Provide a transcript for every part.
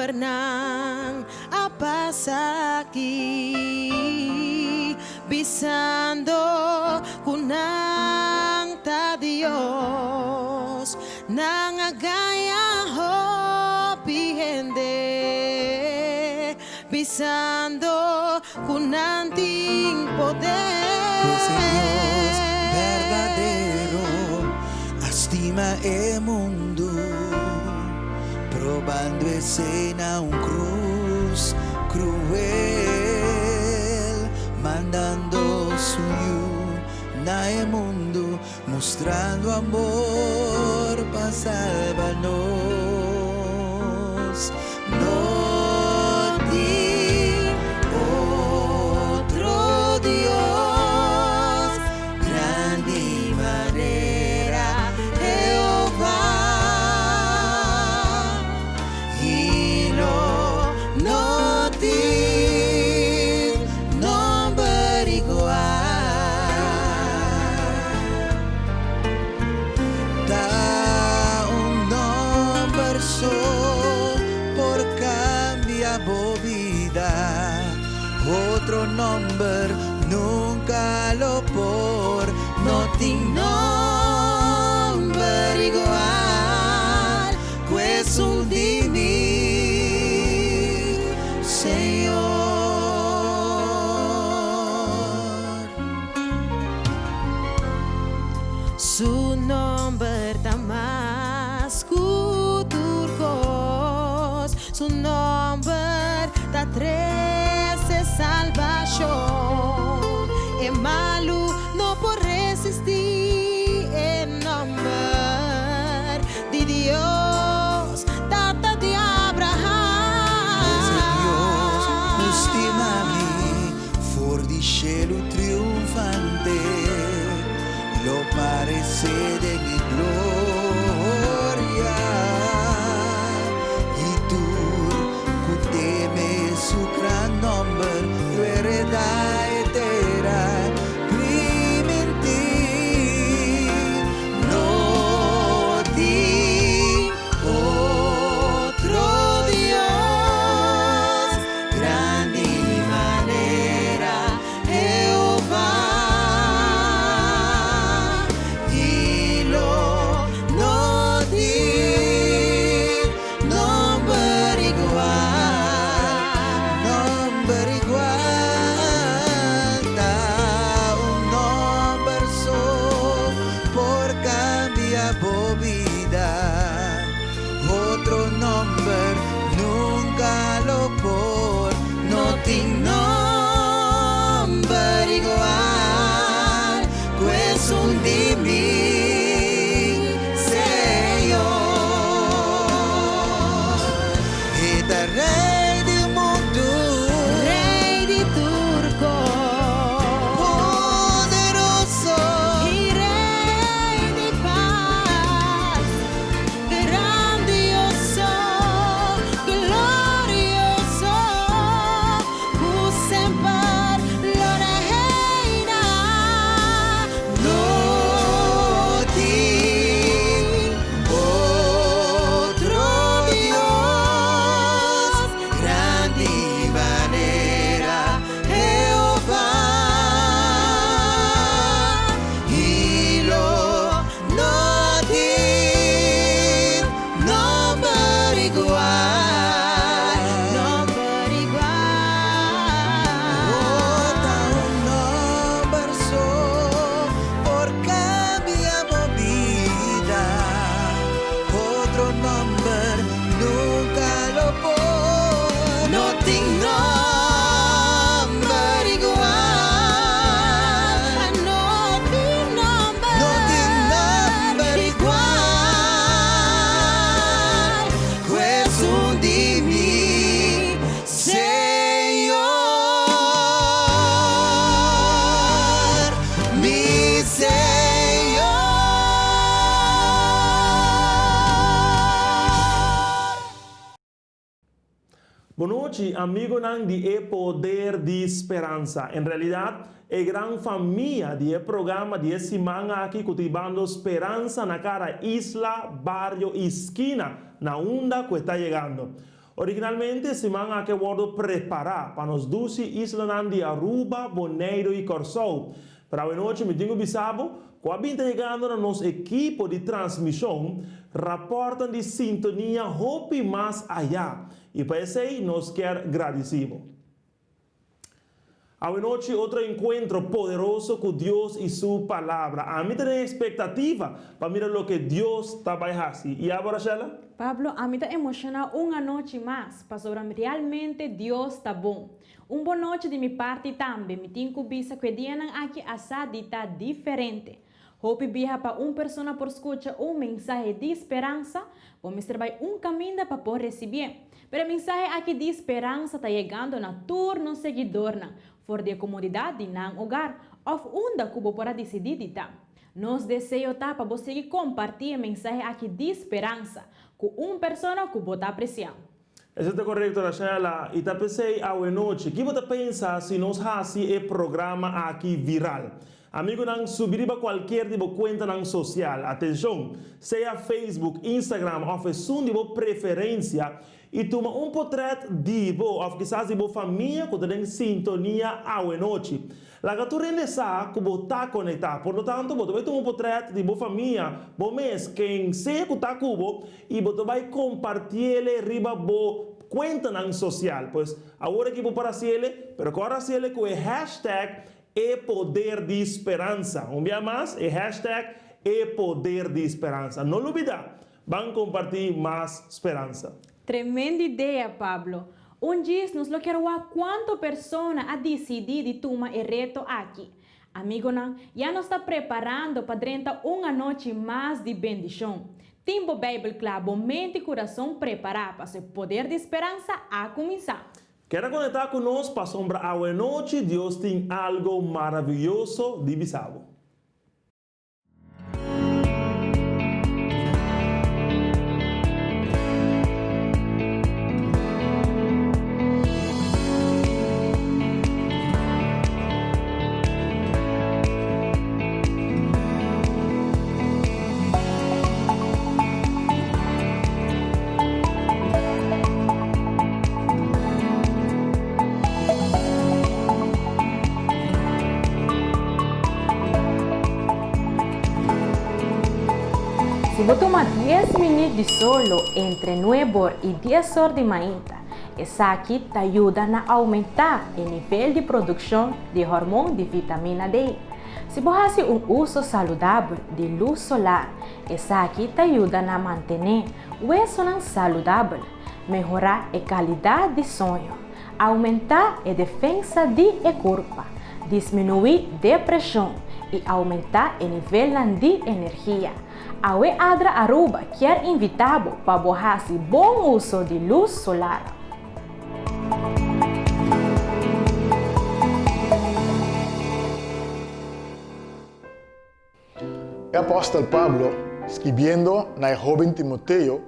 Hombernan a pasa aki bisando ku nan ta Dios. Nan a gaña hopi hende bisando ku nan tin poder. Pues e Dios berdadero a stima e mundu, probando esei na un krus kruel, mandando su Yu na e mundu, mustrando amor pa salba nos. No tin otro Dios grandi manera Jehová, i lo no tin nomber igual. Ta un nomber so por cambia bo bida, otro nomber nunca lo por. No tin nomber igual cu esun di mi Señor. Su nomber ta mas cu tur cos, su nomber ta trece salbacion. E malu no por resisti e nomber di Dios, Tata di Abraham. Pues e Dios cu stima mi for di shelu triunfante lo parece den e gloria, i tur cu teme su gran nomber lo hereda e tera primintí. No tin otro Dios grandi manera Jehová, i lo no tin nomber igual, nomber igual. Ta un nomber so por cambia bo bida, otro nomber nunca lo por. No tin nomber igual cu esun di mi Señor. E ta Rey di mundu, Rey di tur cos, poderoso, i Rey di paz, grandioso, glorioso, cu semper lo reina. No tin otro Dios grandi manera Jehová, i lo no tin nomber igual, Nomber igual. Oh, ta un nomber so por cambia bo bida, otro nomber nunca lo por. No tin nomber igual. No tin nomber. No tin nomber igual cu esun di mi Señor, mi Señor. Bon nochi, amigonan di E Poder di Speransa. En realidad, e gran famia di e programa di e siman aki cu ta hibando speransa na cada isla, bario y skina na unda cu e ta yegando. Originalmente e siman aki a wordo prepara pa nos dushi islanan di Aruba, Boneiru y Kòrsou. Pero awenochi mi tin ku bisa bo ku a bin ta yegando na nos ekipo di transmishon rapòrtnan di sintonia hopi mas ayá y pa esei nos kier gradisi bo. Awenochi otro enkuentro poderoso ku Dios i Su Palabra. Ami ta den ekspektativa pa mira loke Dios ta bai hasi. I abo, Rashella? Pablo, Ami ta emoshoná un anochi mas, pasobra realmente Dios ta bon. Un bon nochi di mi parti tambe. Mi tin ku bisa ku e dianan aki a sa di ta diferente. Hopi biaha pa un persona por skucha un mensahe di speransa, bo mester bai un kaminda pa por resibié. Pero e mensahe aki di speransa ta yegando na tur nos seguidornan for di e komodidat di nan hogar òf unda ku bo por a disidí di ta. Nos deseo ta pa bo sigui kompartí e mensahe aki di speransa ku un persona ku bo ta apresiá. Esei ta korekto, Rashella. I ta p'esei awenochi, ki bo ta pensa si nos hasi e programa aki viral? Amigunan, subi riba kualkier di bo kuentanan sosial. Atenshon! Sea Facebook, Instagram òf esun di bo preferensia i tuma un potrèt di bo òf kisas di bo famia ku ta den sintonia awenochi. Laga tur hende sa ku bo ta konektá. Por lo tanto, bo ta bai tuma un potrèt di bo famia, bo mes, ken sea ku ta ku bo, i bo ta bai kompartiele riba bo kuentanan sosial. Pues, awor aki bo por hasiele, pero kòrda hasiele ku e hashtag E Poder di Speransa. Un bia mas, e hashtag E Poder di Speransa. No lubidá! Ban kompartí mas speransa. Tremendo idea, Pablo. Un djis nos lo kier wak cuanto persona a dicidi di tuma e reto aki. Amigonan, ya nos ta preparando pa drenta un anochi mas di bendicion. Tin bo Bijbel cla, bo mente y curason prepara paso e poder di speransa a cuminsa. Keda conecta cu nos pasobra awenochi Dios tin algo maraviyoso di bisa bo. Si bo tuma dies minüt di solo entre nuebor i dies or di mainta, esaki ta yuda na oumentá e nivel di produkshon di hormon di vitamina D. Si bo hasi un uso saludabel di lus solar, esaki ta yuda na mantené wesonan saludabel, mehorá e kalidat di soño, oumentá e defensa di e kurpa, disminuí depreshon i oumentá e nivelnan di energia. Awe Adra Aruba kier invitá bo pa bo hasi bon uso di lus solar. E apòstel Pablo, skibiendo na e hóben Timoteo,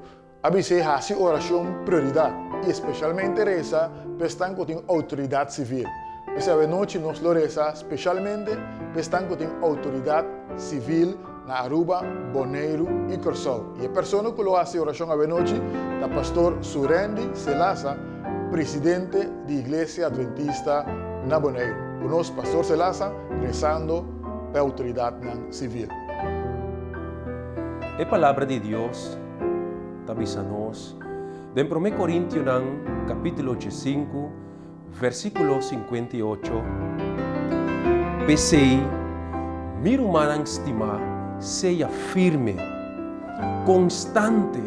a bis'é hasi orashon prioridat i espeshalmente resa pa esnan ku tin outoridat sivil. P'esei awenochi nos lo resa speshalmente pa esnan ku tin outoridat sivil na Aruba, Boneiru i Kòrsou. I e persona ku lo hasi orashon awenochi ta Pastor Surendy Selasa, presidente di Iglesia Adventista na Boneiru. Ku nos Pastor Selasa rezando pa e outoridatnan sivil. E Palabra di Dios ta bisa nos den Promé Korintionan kapítulo diesinku versíkulo 58, P'esei, mi rumannan stimá, sea firme, konstante,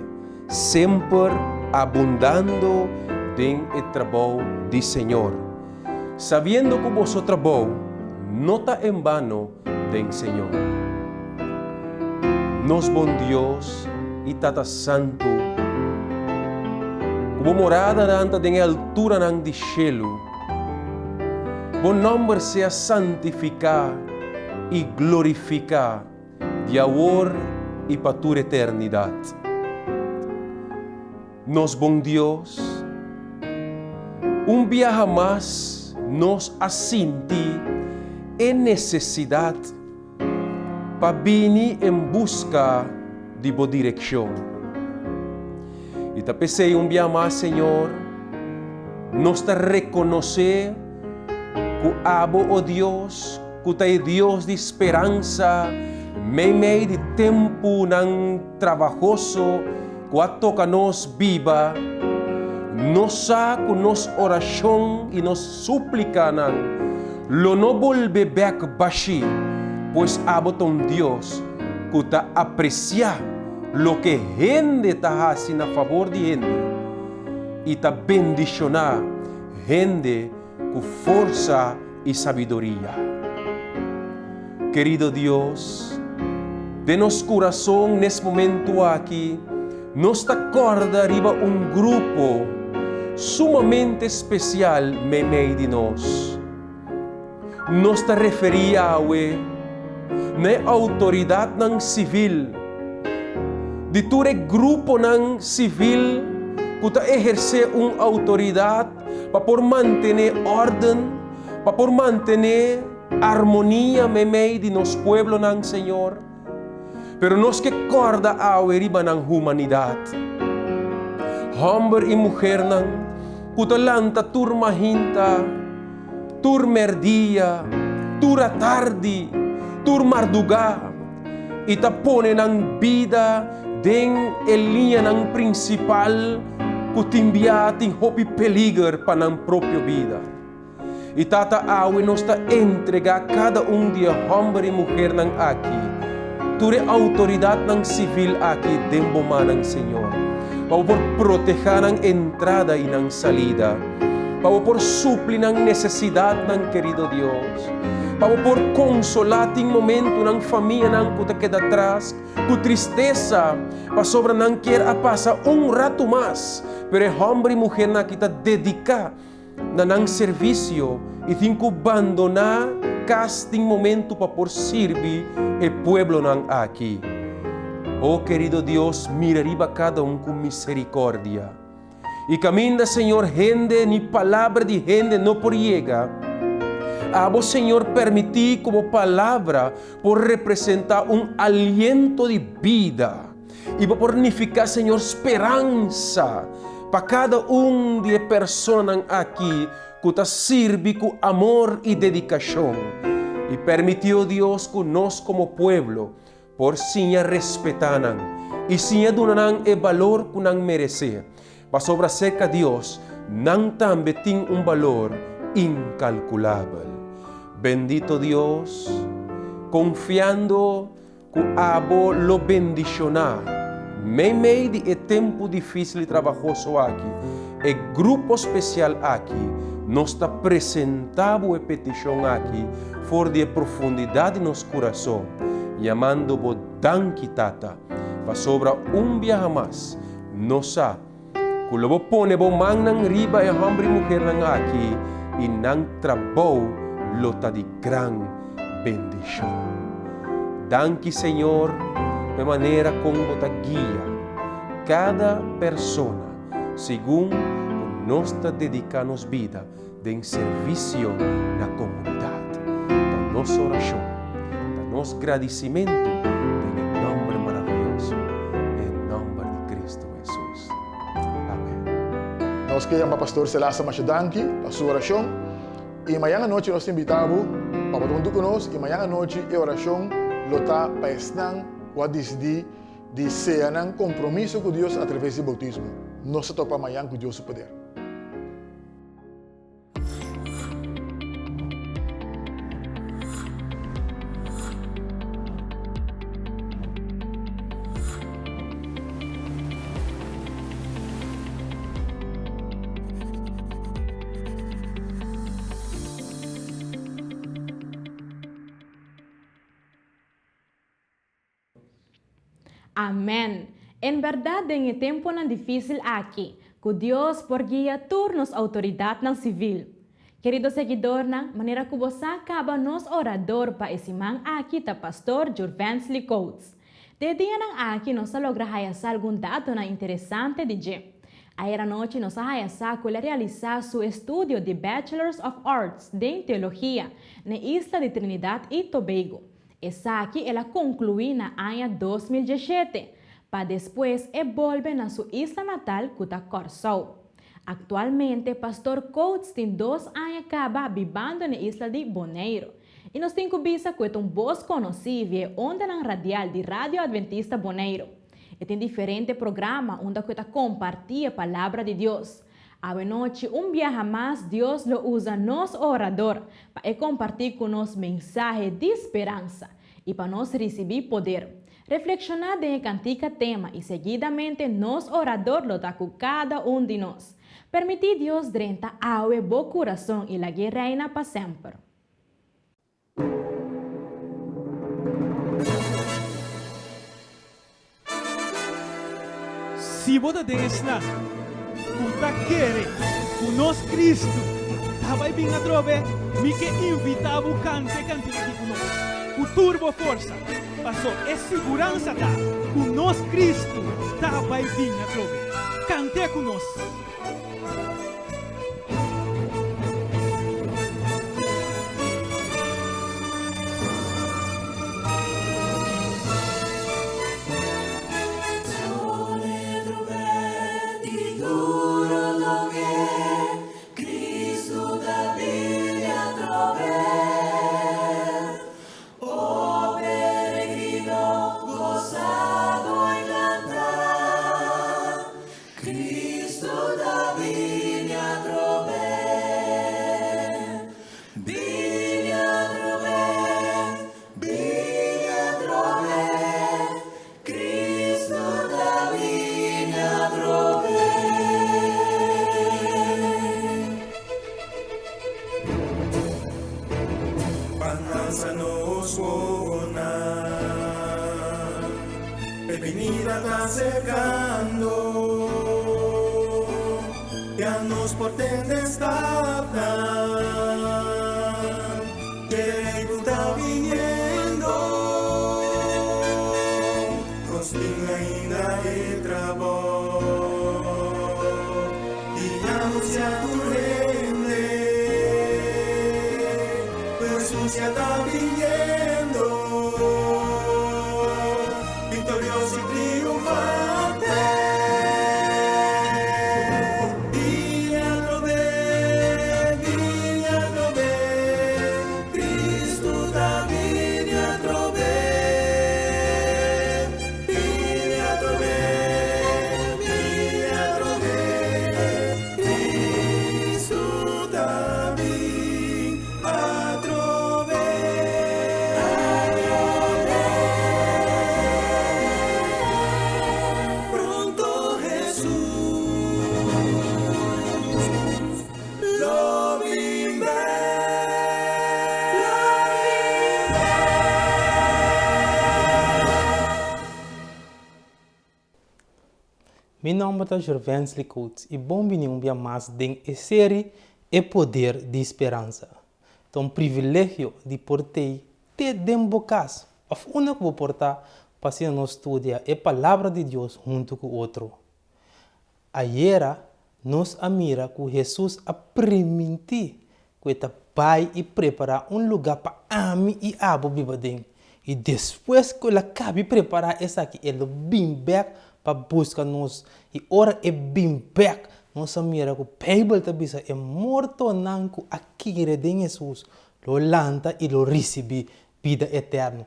Semper abundando den e trabou di Señor, sabiendo ku boso trabou no ta en bano den Señor. Nos bon Dios i Tata Santu, ku bo moradanan ta den e alturanan di shelu, bo nòmber sea santifiká i glorifiká. Di awor i pa tur eternidat. Nos bon Dios, un biaha mas nos a sinti e nesesidat pa bini en buska di bo direkshon. I ta p'esei un biaha mas, Señor. Nos ta rekonosé ku abo, o Dios, ku ta e Dios di speransa meimei di tempunan trabahoso ku a toka nos biba, nos sa ku nos orashon i nos súplikanan lo no bolbe bèk bashí, pues abo ta un Dios ku ta apresiá loke hende ta hasi na fabor di hende i ta bendishoná hende ku forsa i sabiduria. Kerido Dios, den nos kurason nes momentu aki nos ta kòrda riba un grupo sumamente spesial meimei di nos. Nos ta referí awe na e outoridatnan sivil di tur e gruponan sivil ku ta ehersé un outoridat pa por mantené órden, pa por mantené armonia meimei di nos pueblonan, Señor. Pero nos ke kòrda awe riba nan humanidat. Hòmber i muhernan ku ta lanta tur mahinta, Tur merdia, tur atardi, tur mardugá, i ta pone nan bida den e liñanan prinsipal ku tin bia tin hopi peliger pa nan propio bida. I Tata awe nos ta entregá kada un di e hòmber i muhernan aki, tur e outoridatnan sivil aki den bo mannan, Señor, pa bo por protehá nan entrada i nan salida. Pa bo por supli nan nesesidatnan, kerido Dios. Pa bo por konsolá tin momentunan famianan ku ta keda tras ku tristesa pasobra nan kier a pasa un ratu mas, pero e hòmber i muhernan aki ta dediká na nan servisio i tin ku bandoná kas tin momentu pa por sirbi e pueblonan aki. O kerido Dios, mira riba kada un ku miserikòrdia. I kaminda, Señor, hende ni palabra di hende no por yega, abo, Señor, permití ku bo palabra por representá un aliento di bida i bo por nifiká, Señor, speransa pa kada un di e personanan aki ku ta sirbi ku amor i dedikashon. I permití, o Dios, ku nos komo pueblo Por siña respetá nan i siña duna nan e balor ku nan meresé, pasobra serka Dios nan tambe tin un balor inkalkulabel. Bendito Dios, konfiando ku abo lo bendishoná meimei di e tempu difísil i trabahoso aki, e grupo spesial aki, nos ta presentá bo e petishon aki for di e profundidat di nos kurason, yamando bo danki, Tata, pasobra un biaha mas nos sa ku lo bo pone bo mannan riba e hòmber i muhernan aki i nan trabou lo ta di gran bendishon. Danki, Señor, pa e manera kon bo ta guia kada persona segun ku nos ta dediká nos bida den servisio na komunidat. Ta nos orashon, ta nos gradisimentu den e nòmber maravioso, e nòmber di Kristu Hesus. Amen. Nos ke yama Pastor Selasa masha danki pa su orashon i mañan anochi nos ta invita bo pa bo ta huntu ku nos i mañan anochi e orashon lo ta pa esnan ku a disidí di sea nan kompromiso ku Dios atraves di boutismo. Nos ta topa mañan ku Dios su poder. Amen! En bèrdat den e tempunan difísil aki, ku Dios por guia tur nos outoridatnan sivil. Kerido seguidornan, manera ku bo sa kaba nos orador pa e siman aki ta Pastor Jurvensley Coates. De dianan aki nos a logra haya sa algun datonan interesante di dje. Ayer anochi nos a haya sa ku el a realisá su estudio di Bachelors of Arts den Teologia n'e isla di Trinidad y Tobago. Esaki el a konkluí na aña 2017, pa despues e bolbe na su isla natal ku ta Kòrsou. Aktualmente Pastor Coates tin dos aña kaba bibando na e isla di Boneiru. I nos tin ku bisa ku e ta un bos konosí via e ondanan radial di Radio Adventista Boneiru. E tin diferente programa unda ku e ta kompartí e Palabra di Dios. Awe nochi un biaha mas Dios lo usa nos orador pa e kompartí ku nos mensahe di speransa i pa nos risibí poder. Reflekshoná den e kantika tema i seguidamente nos orador lo ta ku kada un di nos. Permití Dios drenta awe bo kurason i lag'é reina pa semper. Si bo ta den esnan ku ta kere ku nos Kristu ta bai bin atrobe, mi ke invitá bo kanta e kantika aki ku nos ku tur bo forsa, paso e siguransa ta ku nos Kristu ta bai bin atrobe. Kant'é ku nos! Mi nomber ta Jurvensley Coates y bon bini un bia mas den e serie E Poder di Speransa. Ta un privilegio di por tei te den bo cas of unda cu bo por ta pa asina nos studia e Palabra di Dios hunto cu otro. Ayera nos a mira ku Hesus a primintí ku e ta bai i prepará un lugá pa ami i abo biba den. I despues ku el a kabi prepará esaki e lo bin bèk pa buska nos. I ora e bin bèk, nos a mira ku Beibel ta bisa e mortonan ku a kere den Hesus lo lanta i lo risibí bida eterno.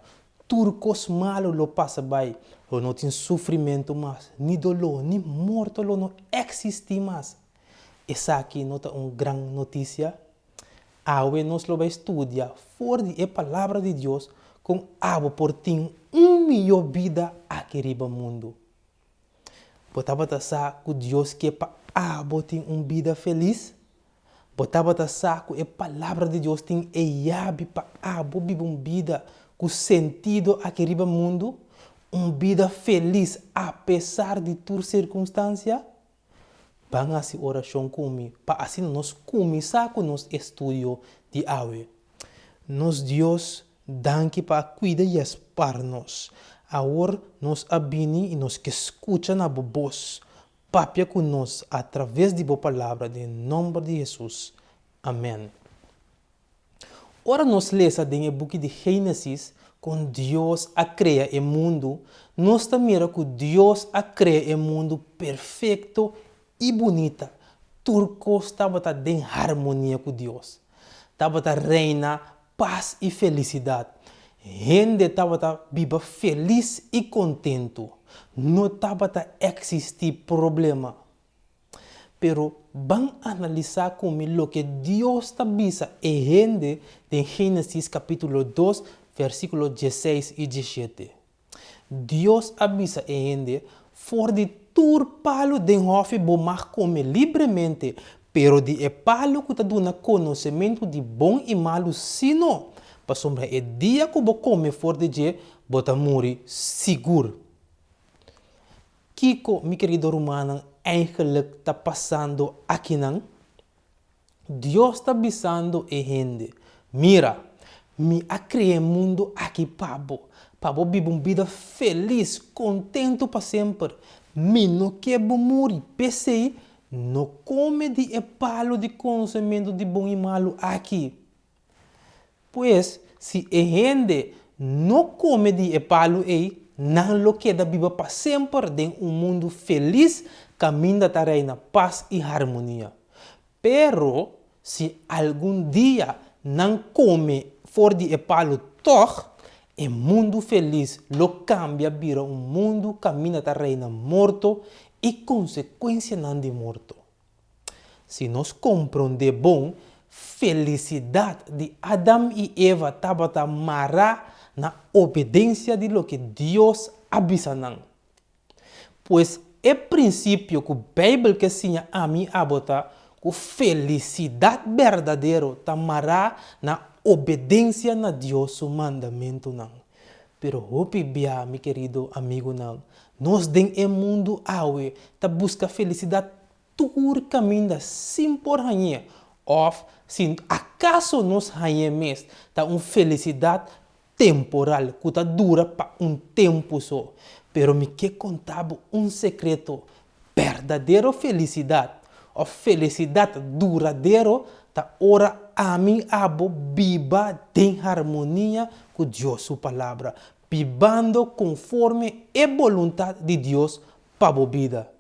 Tur kos malu lo pasa bai, lo no tin sufrimentu mas, ni doló, ni morto lo no eksistí mas. Esaki no ta un gran notisia? Awe nos lo bai studia for di e Palabra di Dios kon abo por tin un mihó bida aki riba mundu. Bo tabata sa ku Dios ke pa abo tin un bida felis? Bo tabata sa ku e Palabra di Dios tin e yabi pa abo biba un bida ku sentido aki riba mundu, un bida felis apesar di tur sirkunstansia? Ban hasi orashon ku mi pa asina nos kuminsá ku nos estudio di awe. Nos Dios, danki pa a kuida i a spar nos. Awor nos a bini i nos ke skucha na bo bos. Papia ku nos a traves di bo palabra den nomber di Hesus. Amen. Ora nos lesa den e buki di Génesis kon Dios a krea e mundu, nos ta mira ku Dios a krea e mundu perfekto i bunita. Tur kos tabata den harmonia ku Dios. Tabata reina pas i felisidat. Hende tabata biba felis i kontentu. No tabata eksistí problema. Pero ban analisá ku mi loke Dios ta bisa e hende den Génesis kapítulo dos, versíkulo diesseis i diesshete. Dios a bisa e hende, For di tur palu den hòfi bo mag kome libremente, pero di e palu ku ta duna konosementu di bon i malu sí no, pasobra e dia ku bo kome for di dje, bo ta muri sigur. Kiko, mi kerido rumannan, eigenlik ta pasando akinan? Dios ta bisando e hende, Mira, mi a krea e mundu aki pa bo, pa bo biba un bida felis, kontentu pa semper. Mi no ke bo muri, p'esei no kome di e palu di konosementu di bon i malu aki. Pues, si e hende no kome di e palu ei, nan lo keda biba pa semper den un mundu felis kaminda ta reina pas i harmonia. Pero, si algun dia nan kome for di e palu tòg, e mundu felis lo kambia bira un mundu kaminda ta reina morto i konsekuensianan di morto. Si nos komprondé bon, felisidat di Adam i Eva tabata mará na obedensia di loke Dios a bisa nan. Pues e prinsipio ku Beibel ke siña ami i abo ta ku felisidat berdadero ta mará na obedensia na Dios su mandamentunan. Pero hopi bia, mi kerido amigunan, nos den e mundu awe ta buska felisidat tur kaminda sin por hañ'é, òf si akaso nos hañ'é mes, ta un felisidat temporal ku ta dura pa un tempu so. Pero mi ke konta bo un sekreto, berdadero felisidat òf felisidat duradero ta ora ami abo biba den harmonia ku Dios su Palabra, bibando konforme e boluntat di Dios pa bo bida.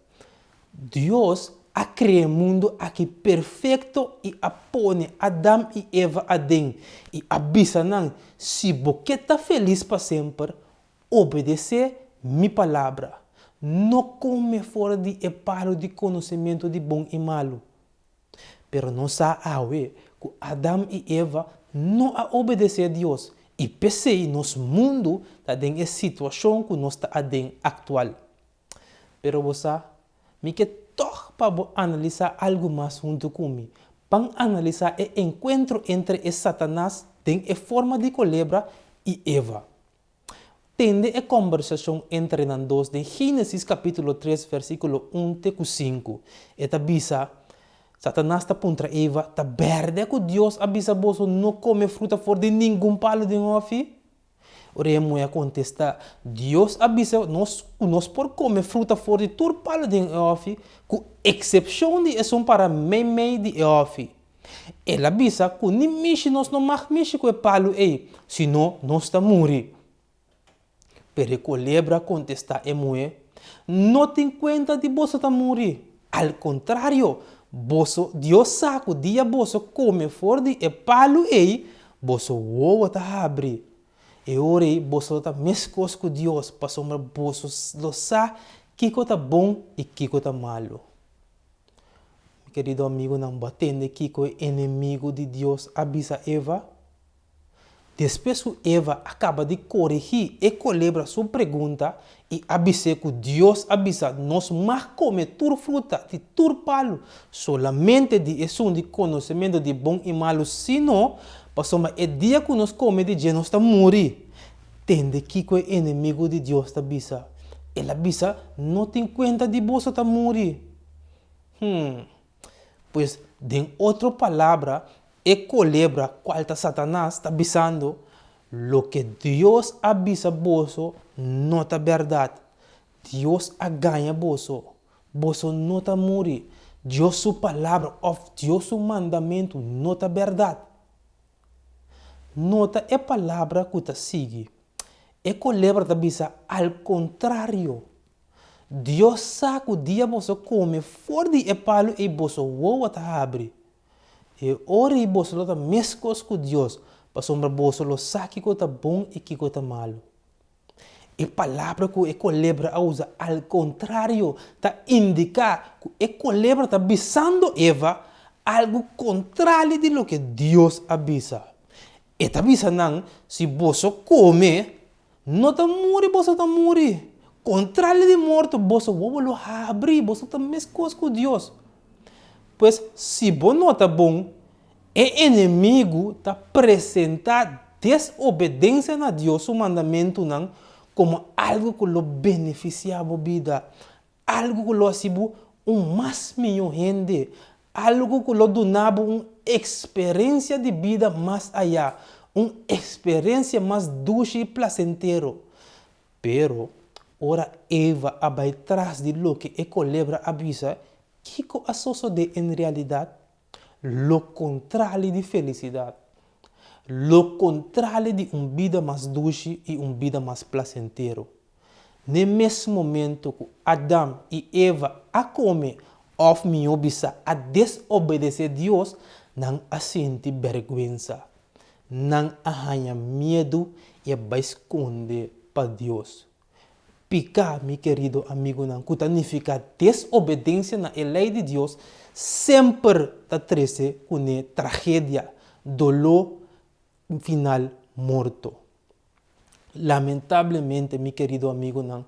Dios a krea e mundu aki perfekto i a pone Adam i Eva aden i a bisa nan, Si bo ke ta felis pa semper, obedesé mi palabra. No kome for di e palu di konosementu di bon i malu. Pero nos sa awe ku Adam i Eva no a obedesé Dios i p'esei nos mundu ta den e situashon ku nos ta aden aktual. Pero bo sa, mi ke tòg pa bo analisá algu mas huntu ku mi. Ban analisá e enkuentro entre e Satanas den e forma di kolebra i Eva. Tende e kòmbersashon entre nan dos den Génesis kapítulo tres versíkulo un te ku sinku. E ta bisa, Satanas ta puntra Eva, Ta bèrdè ku Dios a bisa boso no kome fruta for di ningun palu den hòfi? Ora e muhé a kontestá, Dios a bisa nos ku nos por kome fruta for di tur palu den e hòfi, ku eksepshon di esun pará meimei di e hòfi. El a bisa ku ni mishi nos no mag mishi ku e palu ei, sino nos ta muri. Pero e kolebra a kontestá e muhé, No tin kuenta di boso ta muri. Al kontrario, boso, Dios sa ku dia boso kome for di e palu ei, boso wowo ta habri. E ora ei boso lo ta meskos ku Dios, pasobra boso lo sa kiko ta bon i kiko ta malu. Mi kerido amigunan, bo a tende kiko e enemigu di Dios a bisa Eva? Despues ku Eva a kaba di korigí e kolebra su pregunta i a bis'é ku Dios a bisa nos mag kome tur fruta di tur palu, solamente di esun di konosementu di bon i malu sí no, pasobra e dia ku nos kome di dje nos ta muri. Tende kiko e enemigu di Dios ta bisa. El a bisa, No tin kuenta di boso ta muri. Hmm. Pues, den otro palabra, e kolebra, kual ta Satanas, ta bisando, Loke Dios a bisa boso no ta bèrdat. Dios a gaña boso. Boso no ta muri. Dios su palabra òf Dios su mandamentu no ta bèrdat. Nota e palabra ku ta sigui. E kolebra ta bisa al kontrario. Dios sa ku dia boso kome for di e palu ei boso wowo ta habri. E ora ei boso lo ta meskos ku Dios, pasobra boso lo sa kiko ta bon i kiko ta malu. E palabra ku e kolebra a usa al kontrario ta indiká ku e kolebra ta bisando Eva algu kontrali di loke Dios a bisa. E ta bisa nan, Si boso kome, no ta muri boso ta muri. Kontrali di morto, boso wowo lo habri, boso ta meskos ku Dios. Pues, si bo nota bon, e enemigu ta presentá desobedensia na Dios su mandamentunan komo algu ku lo benefisiá bo bida, algu ku lo hasi bo un mas mihó hende, algu ku lo duna bo un eksperensia di bida mas ayá, un eksperensia mas dushi i plasentero. Pero, ora Eva a bai tras di loke e kolebra a bisa, kiko a sosodé en realidat? Lo kontrali di felisidat. Lo kontrali di un bida mas dushi i un bida mas plasentero. N'e mes momento ku Adam i Eva a kome òf mihó bisá a desobedesé Dios, nan a sinti bèrgwensa. Nan a haña miedu i a bai skonde pa Dios. Piká, mi kerido amigunan, ku ta nifiká desobedensia na e lei di Dios, semper ta trese kuné tragedia, doló, final morto. Lamentablemente, mi kerido amigunan,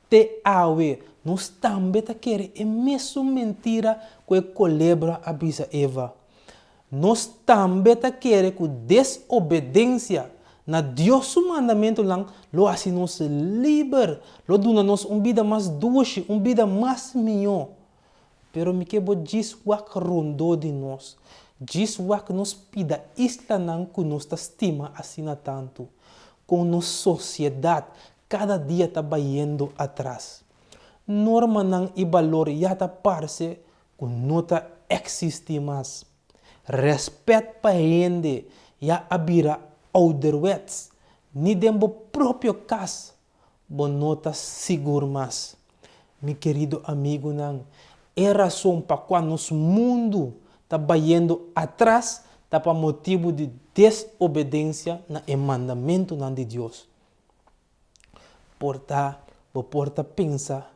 te awe nos tambe ta kere e mesun mentira ku e kolebra a bisa Eva. Nos tambe ta kere ku desobedensia na Dios su mandamentunan lo hasi nos liber, lo duna nos un bida mas dushi, un bida mas mihó. Pero mi ke bo djis wak rondó di nos, djis wak nos pida islanan ku nos ta stima asina tantu, kon nos sosiedat kada dia ta bayendo atras. Normanan i balor ya ta parse ku no ta eksistí mas. Rèspèt pa hende ya a bira ouderwets, ni den bo propio kas bo no ta sigur mas. Mi kerido amigunan, e rason pa kua nos mundu ta bayendo atras ta pa motibu di desobedensia na e mandamentunan di Dios. Por ta bo por ta pensa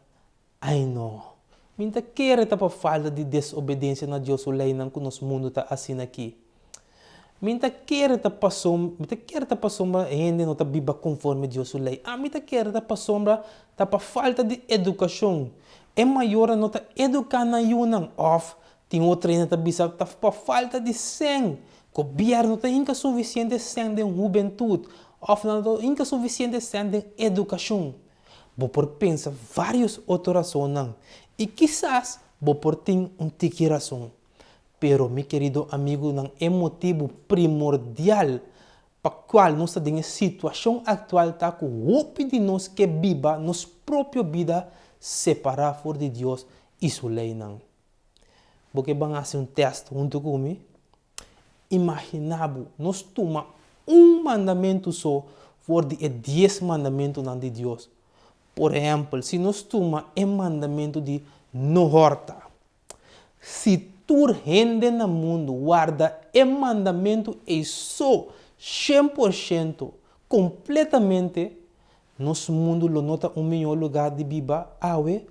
Ai no. Mi ta kere ta pa falta di desobedensia na Dios su leinan ku nos mundu ta asina aki. Mi ta kere ta pasom, mi ta kere ta pasobra hende no ta biba konforme Dios su lei. Ami ta kere ta pasobra ta pa falta di edukashon. E mayornan no ta eduká nan yunan. Òf tin otro hende ta bisa ta pa falta di sèn. Gobièrnu no ta hinka sufisiente sèn den hubentut. Òf nan no ta hinka sufisiente sèn den edukashon. Bo por pensa vários otro rasonnan i kisas bo por tin un tiki rason. Pero, mi kerido amigunan, e motibu primordial pa kual nos ta den e situashon aktual ta ku hopi di nos ke biba nos propio bida separá for di Dios i su leinan. Bo ke ban hasi un tèst huntu ku mi? Imaginá bo, nos tuma un mandamentu so for di e dies mandamentunan di Dios. Por ehèmpel, si nos tuma e mandamentu di no hòrta. Si tur hende na mundu warda e mandamentu ei so 100%, kompletamente, nos mundu lo no ta un mihó lugá di biba awe?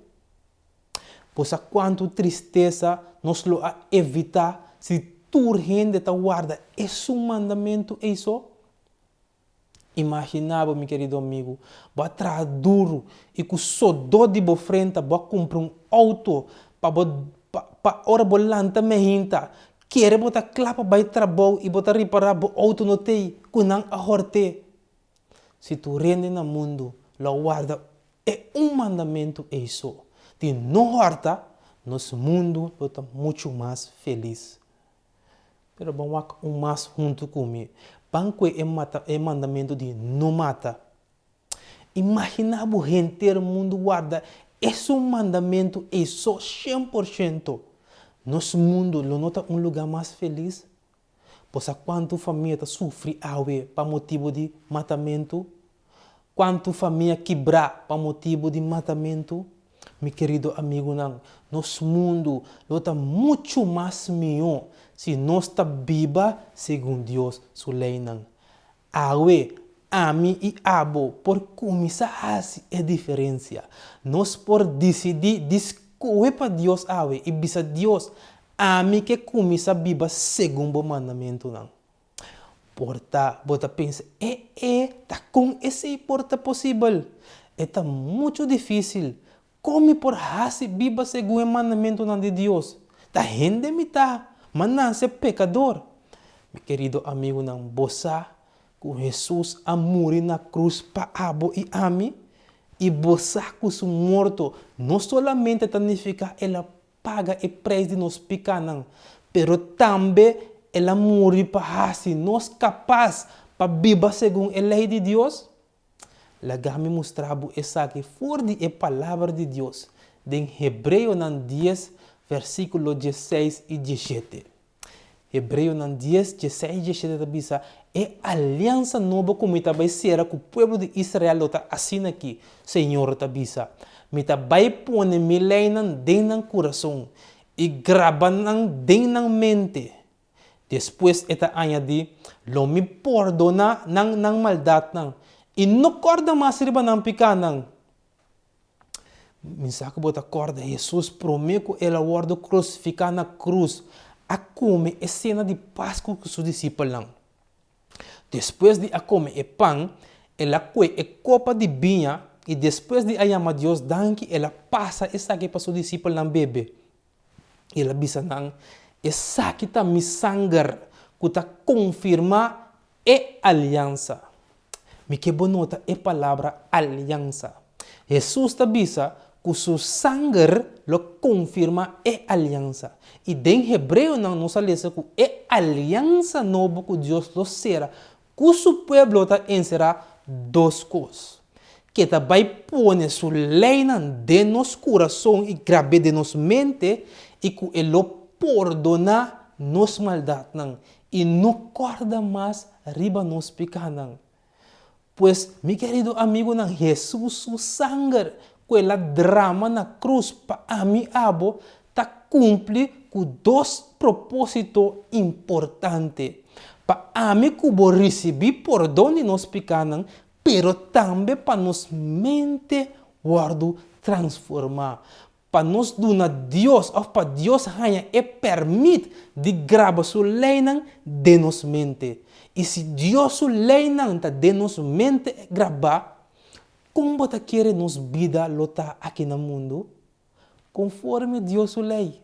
Bo sa kuantu tristesa nos lo a evitá si tur hende ta warda esun mandamentu ei so? Imaginá bo, mi kerido amigu, bo a traha duru i ku sodó di bo frenta bo a kumpra un outo pa bo pa ora bo lanta mehinta, kere bo ta kla pa bai trabou i bo ta ripará bo outo no t'ei ku nan a hòrt'é. Si tur hende na mundu lo a warda E un mandamentu ei so, di no hòrta, nos mundu lo ta muchu mas felis. Pero ban wak un mas huntu ku mi. Ban kue e mata e mandamentu di no mata. Imaginá bo henter mundu warda esun mandamentu ei so 100%. Nos mundu lo no ta un lugá mas felis? Bo sa kuantu famia ta sufri awe pa motibu di matamentu? Kuantu famia kibrá pa motibu di matamentu? Mi kerido amigunan, nos mundu lo ta muchu mas mihó si nos ta biba segun Dios su leinan. Awe, ami i abo por kuminsá hasi e diferensia. Nos por disidí di skohe pa Dios awe i bisa Dios, Ami ke kuminsá biba segun bo mandamentunan. Por ta bo ta pensa, E e, ta kon esei por ta posibel? E ta muchu difísil. Kon mi por hasi biba segun e mandamentunan di Dios? Ta hende mi ta, m'a nase pekador. Mi kerido amigunan, bo sa ku Hesus a muri na krus pa abo i ami? I bo sa ku su morto no solamente ta nifiká el a paga e preis di nos pikánan, pero tambe el a muri pa hasi nos kapas pa biba segun e lei di Dios? Laga mi mustra bo esaki for di e Palabra di Dios den Hebreonan dies, versíkulo diesseis i diesshete. Hebreonan dies, diesseis i diesshete ta bisa, E aliansa nobo ku mi ta bai sera ku pueblo di Israel lo ta asina aki, Señor ta bisa, Mi ta bai pone mi leinan den nan kurason i graba nan den nan mente. Despues e ta añadí, Lo mi pordoná nan nan maldatnan i no kòrda mas riba nan pikánan. Mi sa ku bo ta kòrda Hesus promé ku el a wòrdu krusifiká na krus a kome e sena di Pasku ku su disipelnan. Despues di a kome e pan, el a kue e kopa di biña i despues di a yama Dios danki el a pasa esaki pa su disipelnan bebe. El a bisa nan, Esaki ta mi sanger ku ta konfirmá e aliansa. Mi ke bo nota e palabra aliansa. Hesus ta bisa ku su sanger lo konfirmá e aliansa. I den Hebreonan nos a lesa ku e aliansa nobo ku Dios lo sera ku su pueblo ta enserá dos kos, Ke ta bai pone su leinan den nos kurason i grab'é den nos mente i ku e lo pordoná nos maldatnan i no kòrda mas riba nos pikánan. Pues, mi kerido amigunan, Hesus su sanger ku el a drama na krus pa ami i abo ta kumpli ku dos propósito importante, pa ami ku bo risibí pordon di nos pikánan, pero tambe pa nos mente wòrdu transformá, Pa nos duna Dios òf pa Dios haña e pèrmit di graba su leinan den nos mente. I si Dios su leinan ta den nos mente grabá, kon bo ta kere nos bida lo ta aki na mundu? Konforme Dios su lei.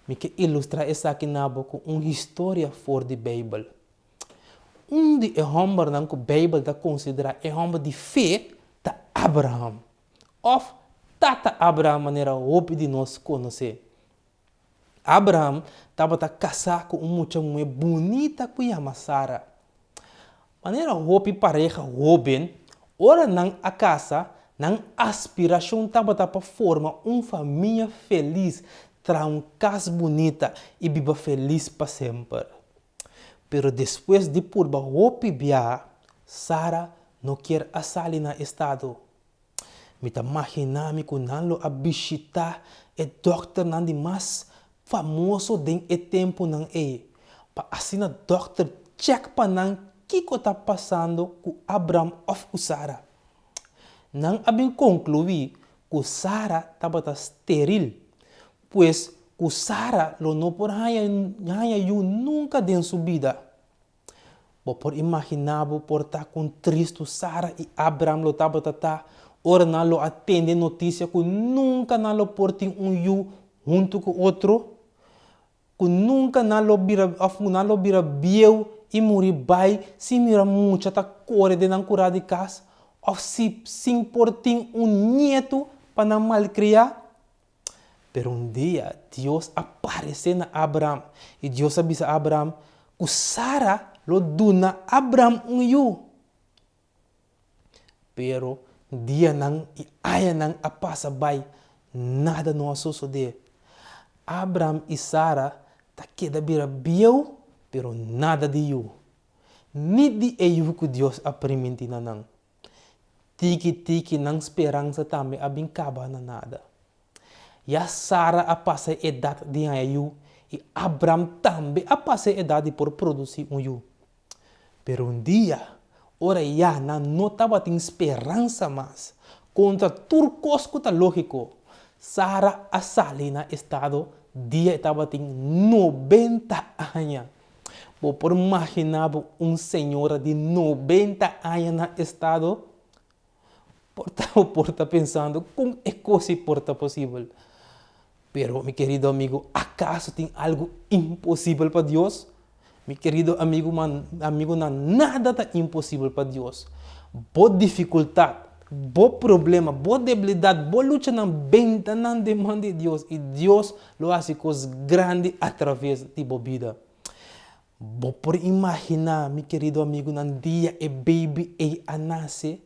Mi ke ilustrá esaki na bo ku un historia for di Beibel. Un di e hòmbernan ku Beibel ta konsiderá e hòmber di fe ta Abraham. Òf, Tata Abraham manera hopi di nos konosé. Abraham tabata kasá ku un mucha muhé bunita ku yama Sara. Manera hopi pareha hóben, ora nan a kasa, nan aspirashon tabata pa forma un famia felis, traha un kas bunita i biba felis pa semper. Pero despues di purba hopi biaha, Sara no kier a sali na estado. Mi ta maginá mi ku nan lo a bishitá e dòkternan di mas famoso den e tempunan ei, pa asina dòkter chèk pa nan kiko ta pasando ku Abraham òf ku Sara. Nan a bin konkluí ku Sara tabata steril, pues ku Sara lo no por haña haña yu nunka den su bida. Bo por imaginá bo por ta kon tristu Sara i Abraham lo tabata ta ora nan lo a tende notisia ku nunka nan lo por tin un yu huntu ku otro? Ku nunka nan lo bira òf ku nan lo bira bieu i muri bai sin mira mucha ta kore den nan kurá di kas òf si sin por tin un nietu pa nan malkriá? Pero un dia Dios a paresé na Abraham i Dios a bisa Abraham ku Sara lo duna Abraham un yu. Pero dianan i añanan a pasa bai, nada no a sosodé. Abraham i Sara ta keda bira bieu, pero nada di yu, ni di e yu ku Dios a primintí na nan. Tiki tiki nan speransa tambe a bin kaba na nada. Ya Sara a pasa e edat di haña yu i Abram tambe a pasa e edat di por produsí un yu. Pero un dia, ora ya nan no tabatin speransa mas, kontra tur kos ku ta lógiko, Sara a sali na estado dia e tabatin nobenta aña. Bo por maginá bo un señora di nobenta aña na estado? Por ta bo por ta pensando kon e kos ei por ta posibel. Pero, mi kerido amigu, akaso tin algu imposibel pa Dios? Mi kerido amigu, amigunan, nada ta imposibel pa Dios. Bo difikultat, bo problema, bo debilidat, bo luchanan, benta nan den man di Dios i Dios lo hasi kos grandi atraves di bo bida. Bo por imaginá, mi kerido amigunan, dia e baby ei a nase,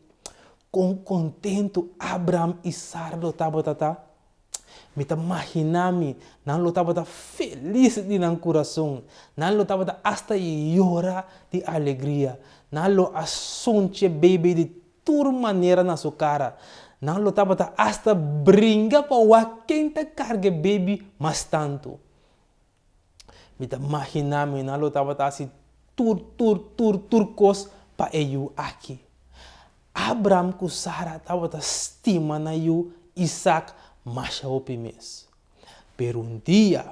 kon kontentu Abraham i Sara lo tabata ta? Mi ta maginá mi, nan lo tabata felis di nan kurason. Nan lo tabata asta yora di alegria. Nan lo a sonche baby di tur manera na su kara. Nan lo tabata asta bringa pa wak ken ta karga e baby mas tantu. Mi ta maginá mi nan lo tabata hasi tur, tur, tur, tur kos pa e yu aki. Abraham ku Sara tabata stima nan yu Isak masha hopi mes. Pero un dia,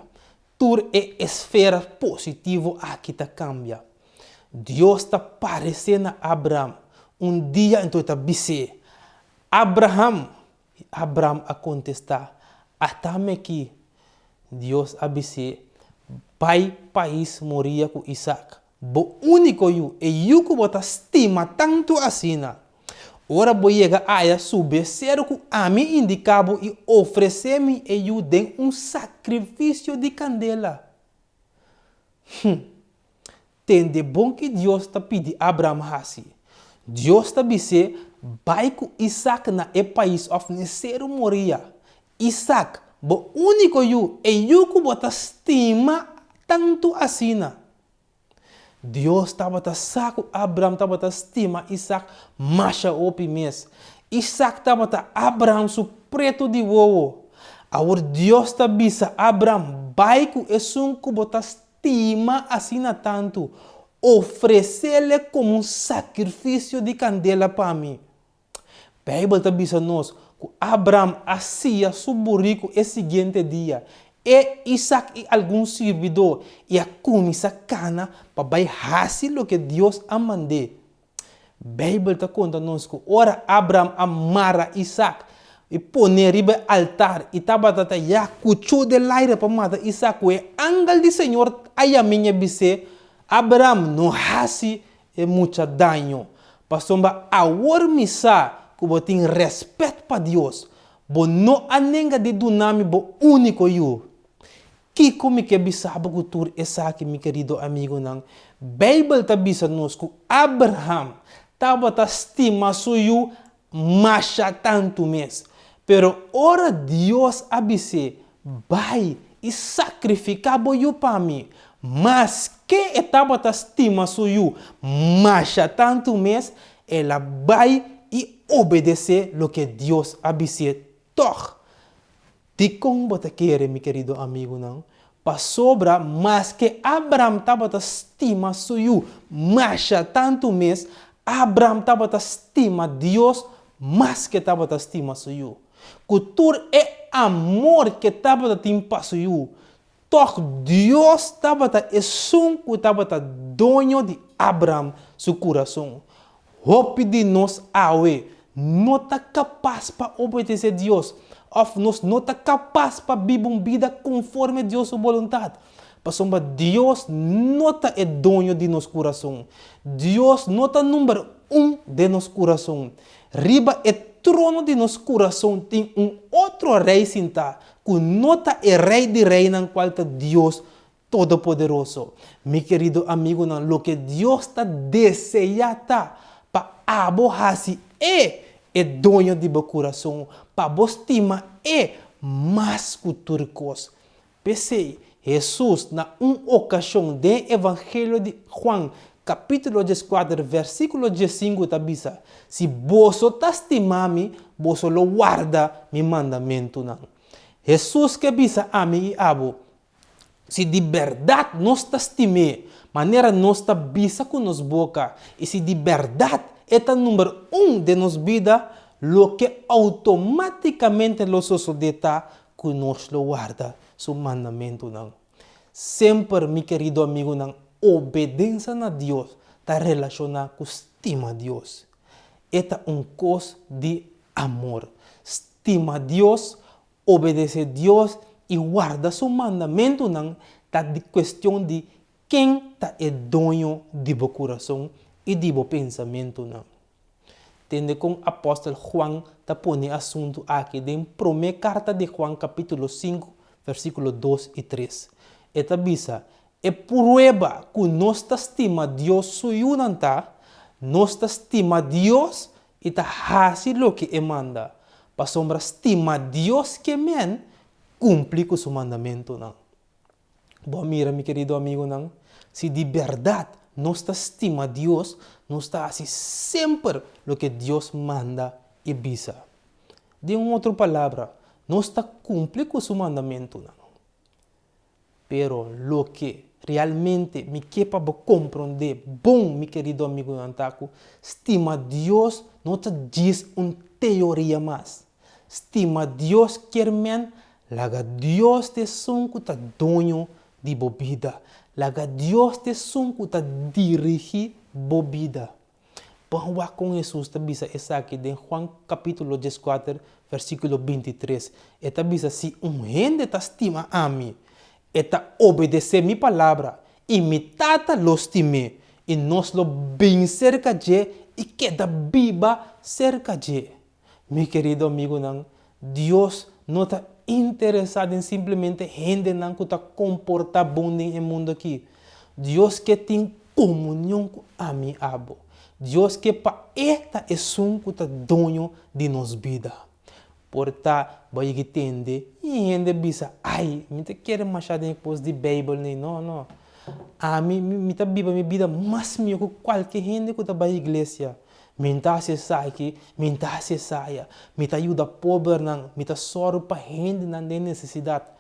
tur e esfera positivo aki ta kambia. Dios ta paresé na Abraham un dia anto e ta bis'é, Abraham! I Abram a kontestá, Atami akí. Dios a bis'é, Bai pais Moria ku Isak, bo úniko yu, e yu ku bo ta stima tantu asina. Ora bo yega aya, subi e seru ku ami indiká bo i ofresé mi e yu den un sakrifisio di kandela. Hm! Tende bon ki Dios ta pidi Abraham hasi. Dios ta bis'é bai ku Isak na e pais òf n'e seru Moria. Isak, bo úniko yu, e yu ku bo ta stima tantu asina. Dios tabata sa ku Abraham tabata stima Isak masha hopi mes. Isak tabata Abraham su pretu di wowo. Awor Dios ta bisa Abraham bai ku esun ku bo ta Stima asina tantu, ofresele komo un sakrifisio di kandela pa mi. Beibel ta bisa nos ku Abraham a sia su buriku e siguiente dia, e, Isak i algun sirbidó, i a kuminsá kana pa bai hasi loke Dios a mand'é. Beibel ta konta nos ku ora Abraham a mara Isak i pon'é riba e altar i tabata ta ya kuchó den laire pa mata Isak ku e angel di Señor a yam'é i a bis'é, Abraham, no hasi e mucha daño, pasobra awor mi sa ku bo tin rèspèt pa Dios. Bo no a nenga di duna mi bo úniko yu. Kiko mi ke bisa bo ku tur esaki, mi kerido amigunan? Beibel ta bisa nos ku Abraham tabata stima su yu masha tantu mes. Pero ora Dios a bis'é, Bai i sakrifiká bo yu pa mi, maske e tabata stima su yu masha tantu mes, el a bai i obedesé loke Dios a bis'é tòg. Dikon bo ta kere, mi kerido amigunan? Pasobra maske Abraham tabata stima su yu masha tantu mes, Abraham tabata stima Dios mas ke tabata stima su yu. Ku tur e amor ke tabata tin pa su yu, Tòg Dios tabata esun ku tabata doño di Abraham su kurason. Hopi di nos awe no ta kapas pa obedesé Dios òf nos no ta kapas pa biba un bida konforme Dios su boluntat, pasobra Dios no ta e doño di nos kurason. Dios no ta number un den nos kurason. Riba e trono di nos kurason tin un otro rei sintá, ku no ta e Rei di reinan kual ta Dios Todopoderoso. Mi kerido amigunan, loke Dios ta deseá ta pa abo hasi E e doño di bo kurason, pa bo stima E mas ku tur kos. P'esei, Hesus na un okashon den Evangelio di Juan. kapítulo 14, versíkulo 15 ta bisa, Si boso ta stima mi, boso lo warda mi mandamentunan. Hesus ke bisa ami i abo, Si di bèrdat nos ta stim'é manera nos ta bisa ku nos boka i si di bèrdat e ta number un den nos bida, loke outomátikamente lo sosodé ta ku nos lo warda su mandamentunan. Semper, mi kerido amigunan, obedensa na Dios ta relashoná ku stima Dios. E ta un kos di amor. Stima Dios Obedesé Dios i warda su mandamentunan ta di kuestion di ken ta e doño di bo kurason i di bo pensamentunan. Tende kon apòstel Juan ta pone e asuntu aki den promé karta di Juan kapítulo sinku versíkulo dos i tres. E ta bisa, E prueba ku nos ta stima Dios su yunan ta, nos ta stima Dios i ta hasi loke e manda, pasobra stima Dios ke men kumpli ku su mandamentunan. Bo a mira, mi kerido amigunan, si di bèrdat nos ta stima Dios, nos ta hasi semper loke Dios manda i bisa. Den un otro palabra, nos ta kumpli ku su mandamentunan. Pero loke realmente mi ke pa bo komprondé bon, mi kerido amigunan, ta ku stima Dios no ta djis un teoria mas. Stima Dios kier men laga Dios ta esun ku ta doño di bo bida. Laga Dios ta esun ku ta dirigí bo bida. Ban wak kon Hesus ta bisa esaki den Juan kapítulo dieskuater, versíkulo bintitres. E ta bisa, Si un hende ta stima ami, e ta obedesé mi palabra, i mi Tata lo stim'é, i nos lo bin serka dje i keda biba serka dje. Mi kerido amigunan, Dios no ta interesá den simplemente hendenan ku ta komportá bon den e mundu akí. Dios ke tin komunion ku ami i abo. Dios ke pa E ta esun ku ta doño di nos bida. Por ta bo yegi tende i hende bisa, Ai, mi ta kere mashá den e kos di Beibel nei. No, no. Ami, mi ta biba mi bida mas mihó ku kualke hende ku ta bai iglesia. Mi ta hasi esaki, mi ta hasi esaya, mi ta yuda pobernan, mi ta sòru pa hendenan den nesesidat.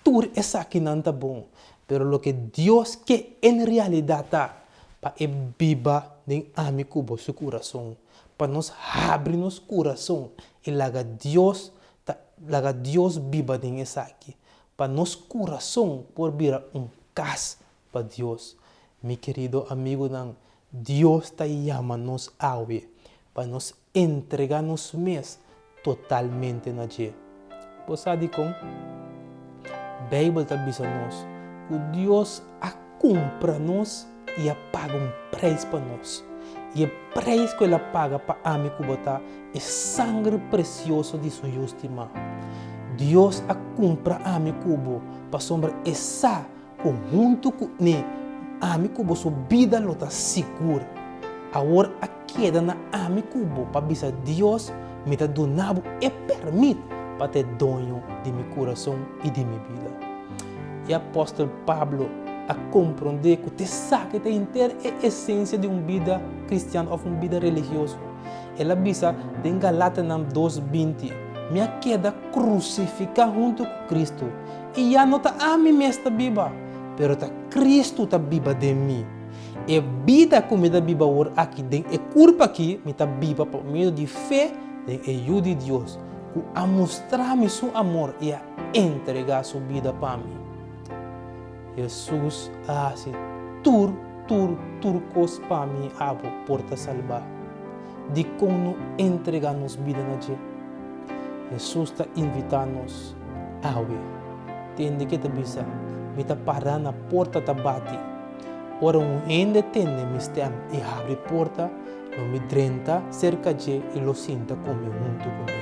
Tur esakinan ta bon, pero loke Dios ke en realidat ta pa e biba den ami ku bo su kurason, pa nos habri nos kurason i laga Dios ta laga Dios biba den esaki, pa nos kurason por bira un kas pa Dios. Mi kerido amigunan, Dios ta yama nos awe pa nos entregá nos mes totalmente na dje. Bo sa dikon? Beibel ta bisa nos ku Dios a kumpra nos i a paga un preis pa nos. I e preis ku el a paga pa ami ku bo ta e sangre presioso di su Yu stimá. Dios a kumpra ami ku bo pasobra e sa Ku huntu ku ne, ami ku bo su bida lo ta sigur. Awor a keda na ami ku bo pa bisa Dios, mi ta duna bo e pèrmit pa ta e doño di mi kurason i di mi bida. E apòstel Pablo a komprondé ku t'esaki ta henter e esensia di un bida kristian òf un bida religioso. El a bisa den Galatanan dos 20, Mi a keda krusifiká huntu ku Kristu. I ya no ta ami mes ta biba, pero ta Kristu ta biba den mi. E bida ku mi ta biba awor aki den e kurpa aki, mi ta biba pa medio di fe den e Yu di Dios, ku a mustra mi su amor i a entregá su bida pa mi. Hesus a hasi tur, tur, tur kos pa mi i abo por ta salbá. Dikon no entregá nos bida na dje? Hesus ta invitá nos awe. Tende ke ta bisa, Mi ta pará na porta ta bati. Ora un hende tende mi stèm i habri porta, lo mi drenta serka dje i lo sinta kome huntu ku mi.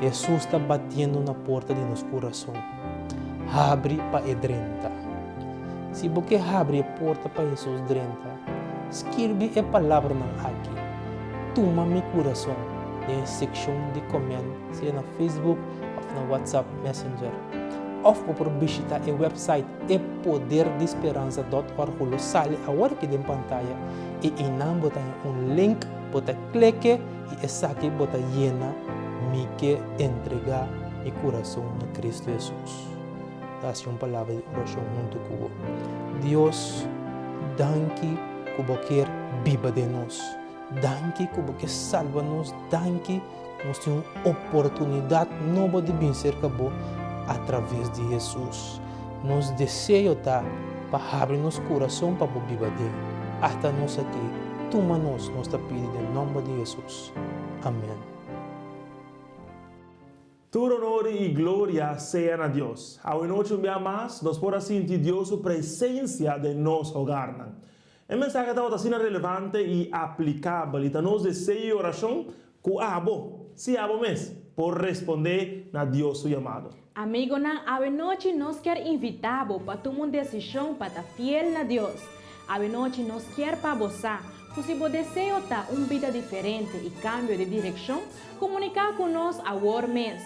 Hesus ta batiendo na porta di nos kurason. Habri pa e drenta. Si bo ke habri e porta pa Hesus drenta, skirbi e palabranan aki, Tuma mi kurason den e sekshon di comment, sea na Facebook òf na WhatsApp Messenger. Òf bo por bishitá e wèpsait epoderdi-speransa dòt òrg ku lo sali awor aki den pantaya i einan bo ta haña un link, bo ta kleke i esaki bo ta yena Mi ke entregá mi kurason na Kristu Hesus. Ta hasi un palabra di orashon huntu ku bo. Dios, danki ku bo kier biba den nos. Danki ku bo ke salba nos. Danki Nos tin un oportunidat nobo di bin serka bo atraves di Hesus. Nos deseo ta pa habri nos kurason pa bo biba den. Ata nos aki, tuma nos, nos ta pidi den nòmber di Hesus. Amen. Tur honor i gloria sea na Dios. Awenochi un bia mas nos por a sinti Dios su presencia den nos hogarnan. E mensahe tabata asina relevante i aplikabel i ta nos deseo i orashon ku abo, sí abo mes, por respondé na Dios su yamado. Amigonan, awenochi nos kier invitá bo pa tuma un desishon pa ta fiel na Dios. Awenochi nos kier pa bo sa ku si bo deseo ta un bida diferente i kambio di direkshon, komuniká ku nos awor mes.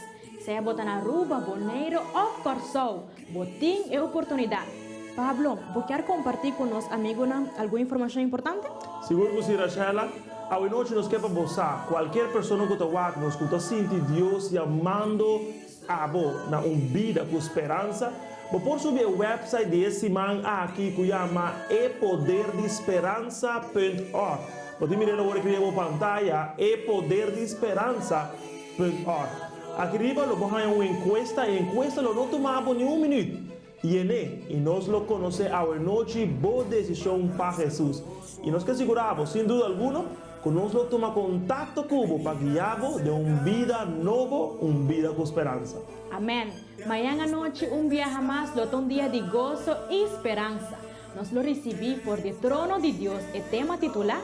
Sea bo ta na Aruba, Boneiru òf Kòrsou, Bo tin e oportunidat. Pablo, bo kier kompartí ku nos amigunan algun informashon importante? Sigur ku si, Rashella. Awe nochi nos ke pa bo sa, kualkier persona ku ta wak nos ku ta sinti Dios yamando abo na un bida ku speransa, bo por subi e wèpsait di e siman aki ku yama epoderdi-speransa punt org. Bo tin mir'el awor aki riba bo pantaya, epoderdi-speransa punt org. Aki riba lo bo haña un enkuesta, e enkuesta lo no tuma bo ni un minüt. Yen'é, i nos lo konosé awenochi bo desishon pa Hesus. I nos ke sigurá bo, sin duda alguno, ku nos lo tuma kontakto ku bo pa guiá bo den un bida nobo, un bida ku speransa. Amèn. Mañan anochi un biaha mas lo ta un dia di goso i speransa. Nos lo risibí for di trono di Dios e tema titulá,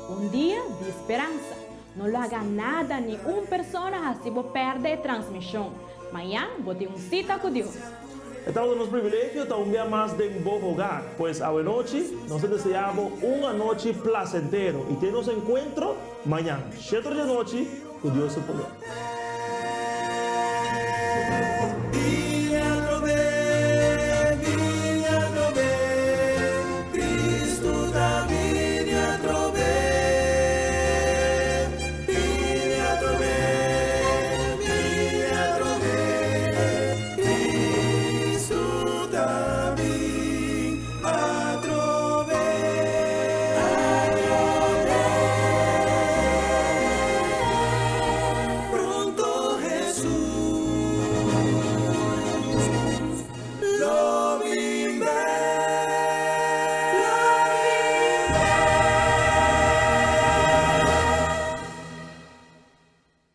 Un Dia di Speransa. No laga nada ni un persona hasi bo pèrdè e transmishon. Mañan bo tin un sita ku Dios. E tabata nos privilegio ta un bia mas den bo hogar. Pues awenochi nos ta deseá bo un anochi plasentero i te nos enkuentro mañan, shete or di anochi, ku Dios su poder.